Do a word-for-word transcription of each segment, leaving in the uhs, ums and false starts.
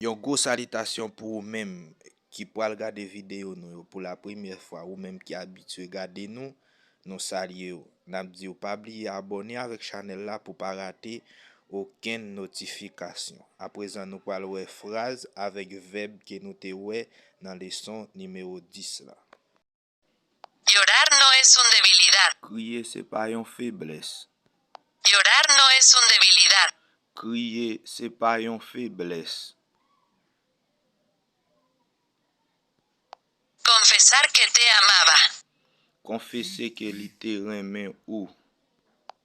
Yon gwo salitasyon pou ou menm ki pral gade videyo nou yo pou la premyè fwa, ou menm ki abitye gade nou, nou salye w. N ap di w pa bliye abòne avèk chanèl la pou pa rate okenn notifikasyon. Aprezan nou pral wè fraz avèk vèb ke nou te wè nan leson nimewo dis la. Llorar no es un debilidad. Kriye se pa yon feblès. Llorar no es un debilidad. Kriye se pa yon feblès. Confesar que te amaba. Konfese ke li te renmen ou.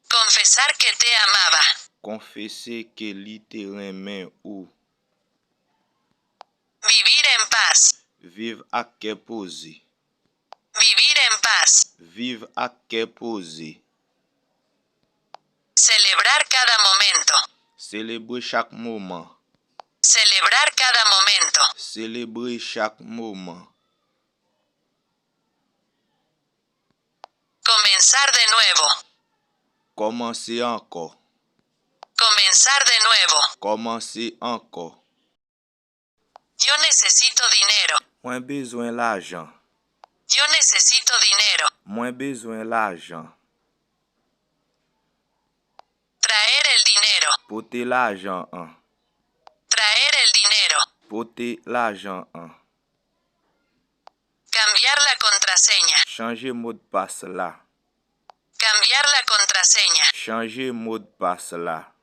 Confesar que te amaba. Konfese ke li te renmen ou. Vivir en paz. Viv ak kè poze. Vivir en paz. Viv ak kè poze. Celebrar cada momento. Selebre chak moman. Celebrar cada momento. Selebre chak moman. Comenzar de nuevo. Kòmanse ankò. Comenzar de nuevo. Kòmanse ankò. Yo necesito dinero. Mwen bezwen lajan. Yo necesito dinero. Mwen bezwen lajan. Traer el dinero. Pote lajan an. Traer el dinero. Pote lajan an. Cambiar la contraseña. Chanje modpas la. Cambiar la contraseña. Chanje modpas la.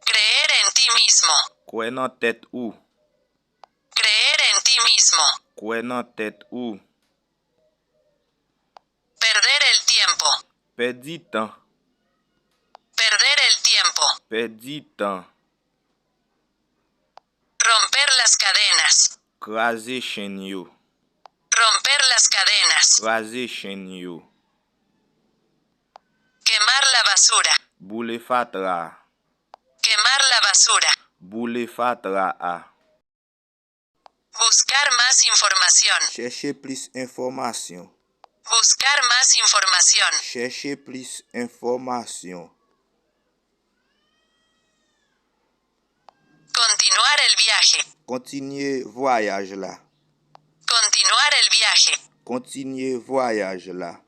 Creer en ti mismo. Kwè nan tèt ou. Creer en ti mismo. Kwè nan tèt ou. Perder el tiempo. Pèdi tan. Perder el tiempo. Pèdi tan. Romper las cadenas. Kraze chenn yo. Romper las cadenas. Kraze chenn yo. Quemar la basura. Boule fatra a. Quemar la basura. Boule fatra a. Buscar más información. Chèche plis enfòmasyon. Buscar más información. Chèche plis enfòmasyon. Continuar el viaje. Kontinye vwayaj la. Continuar el viaje. Kontinye vwayaj la.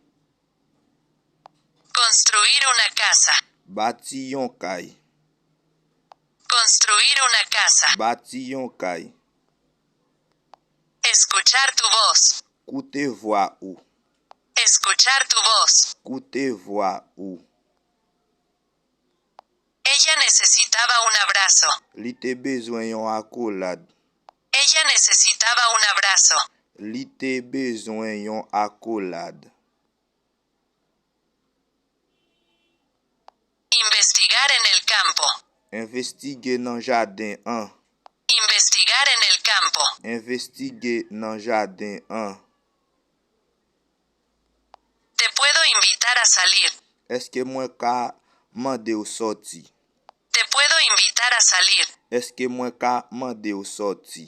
Construir una casa. Bati yon kay. Construir una casa. Bati yon kay. Escuchar tu voz. Koute vwa ou. Escuchar tu voz. Koute vwa ou. Ella necesitaba un abrazo. Li te bezwen yon akolad. Ella necesitaba un abrazo. Li te bezwen yon akolad. Investigar en el campo. Envestige nan jaden an. Investigar en el campo. Envestige nan jaden an. Te puedo invitar a salir. Èske mwen ka mande w sòti? Te puedo invitar a salir. Èske mwen ka mande w sòti?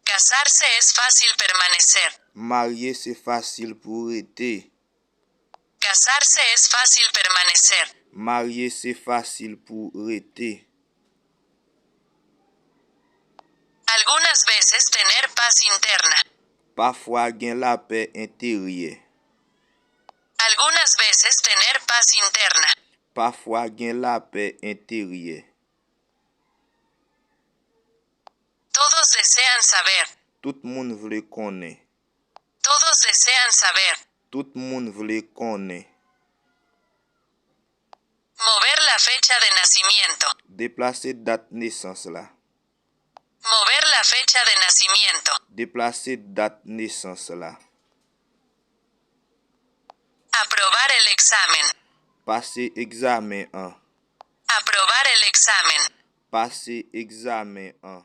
Casarse es fácil permanecer. Marye se fasil pou rete. Casarse es fácil permanecer. Marye se fasil pou rete. Algunas veces tener paz interna. Pafwa gen lapè enteryè. Algunas veces tener paz interna. Pafwa gen lapè enteryè. Todos desean saber. Tout moun vle konnen. Todos desean saber. Tout moun vle konnen. Mover la fecha de nacimiento. Deplase dat nesans la. Mover la fecha de nacimiento. Deplase dat nesans la. Aprobar el examen. Pase egzamen an. Aprobar el examen. Pase egzamen an.